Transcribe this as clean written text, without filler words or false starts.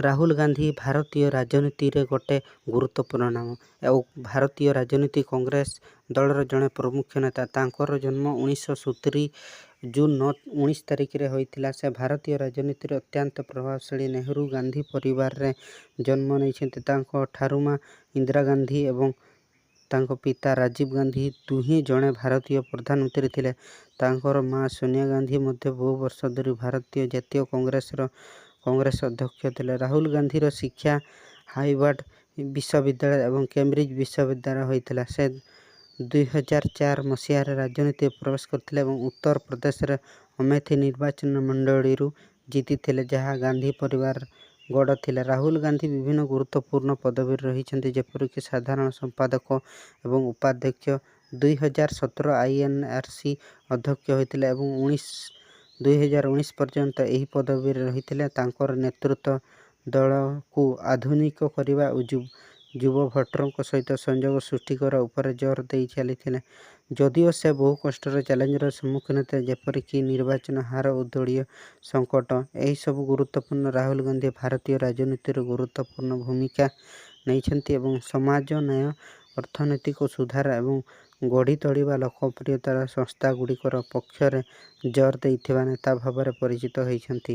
ରାହୁଲ ଗାନ୍ଧୀ ଭାରତୀୟ ରାଜନୀତିରେ ଗୋଟେ ଗୁରୁତ୍ୱପୂର୍ଣ୍ଣ ନାମ ଆଉ ଭାରତୀୟ ରାଜନୀତି କଂଗ୍ରେସ ଦଳର ଜଣେ ପ୍ରମୁଖ ନେତା। ତାଙ୍କର ଜନ୍ମ 1970 ଜୁନ 9 19 ତାରିଖରେ ହୋଇଥିଲା। ସେ ଭାରତୀୟ ରାଜନୀତିରେ ଅତ୍ୟନ୍ତ ପ୍ରଭାବଶାଳୀ ନେହେରୁ ଗାନ୍ଧୀ ପରିବାରରେ ଜନ୍ମ ନେଇଛନ୍ତି। ତାଙ୍କ ଠାରୁମା ଇନ୍ଦିରା ଗାନ୍ଧୀ ଏବଂ ତାଙ୍କ ପିତା ରାଜୀବ ଗାନ୍ଧୀ ଦୁହେଁ ଜଣେ ଭାରତୀୟ ପ୍ରଧାନମନ୍ତ୍ରୀ ଥିଲେ। ତାଙ୍କର ମା ସୋନିଆ ଗାନ୍ଧୀ ମଧ୍ୟ ବହୁ ବର୍ଷ ଧରି ଭାରତୀୟ ଜାତୀୟ କଂଗ୍ରେସ ଅଧ୍ୟକ୍ଷ ଥିଲେ। ରାହୁଲ ଗାନ୍ଧୀର ଶିକ୍ଷା ହାର୍ଭାର୍ଡ ବିଶ୍ୱବିଦ୍ୟାଳୟ ଏବଂ କେମ୍ବ୍ରିଜ ବିଶ୍ୱବିଦ୍ୟାଳୟରେ ହୋଇଥିଲା। ସେ 2004 ମସିହାରେ ରାଜନୀତିରେ ପ୍ରବେଶ କରିଥିଲେ ଏବଂ ଉତ୍ତର ପ୍ରଦେଶର ଅମେଥି ନିର୍ବାଚନ ମଣ୍ଡଳୀରୁ ଜିତିଥିଲେ, ଯାହା ଗାନ୍ଧୀ ପରିବାରର ଗଡ଼ ଥିଲା। ରାହୁଲ ଗାନ୍ଧୀ ବିଭିନ୍ନ ଗୁରୁତ୍ୱପୂର୍ଣ୍ଣ ପଦବୀରେ ରହିଛନ୍ତି, ଯେପରିକି ସାଧାରଣ ସମ୍ପାଦକ ଏବଂ ଉପାଧ୍ୟକ୍ଷ। 2017 INRC ଅଧ୍ୟକ୍ଷ ହୋଇଥିଲେ ଏବଂ 2019 ପର୍ଯ୍ୟନ୍ତ ଏହି ପଦବୀରେ ରହିଥିଲେ। ତାଙ୍କର ନେତୃତ୍ୱ ଦଳକୁ ଆଧୁନିକ କରିବା ଓ ଯୁବ ଭୋଟରଙ୍କ ସହିତ ସଂଯୋଗ ସୃଷ୍ଟି କରିବା ଉପରେ ଜୋର ଦେଇ ଚାଲିଥିଲା। ଯଦିଓ ସେ ବହୁ କଷ୍ଟର ଚ୍ୟାଲେଞ୍ଜର ସମ୍ମୁଖୀନ ହୋଇଥିଲେ, ଯେପରିକି ନିର୍ବାଚନ ହାର ଓ ଦଳୀୟ ସଙ୍କଟ। ଏହିସବୁ ଗୁରୁତ୍ୱପୂର୍ଣ୍ଣ ରାହୁଲ ଗାନ୍ଧୀ ଭାରତୀୟ ରାଜନୀତିରେ ଗୁରୁତ୍ୱପୂର୍ଣ୍ଣ ଭୂମିକା ନେଇଛନ୍ତି ଏବଂ ସମାଜ ନ୍ୟାୟ, ଅର୍ଥନୈତିକ ସୁଧାର ଏବଂ ଗଢ଼ି ତୋଳିବା ଲୋକପ୍ରିୟତାର ସଂସ୍ଥାଗୁଡ଼ିକର ପକ୍ଷରେ ଜୋର ଦେଇଥିବା ନେତା ଭାବରେ ପରିଚିତ ହୋଇଛନ୍ତି।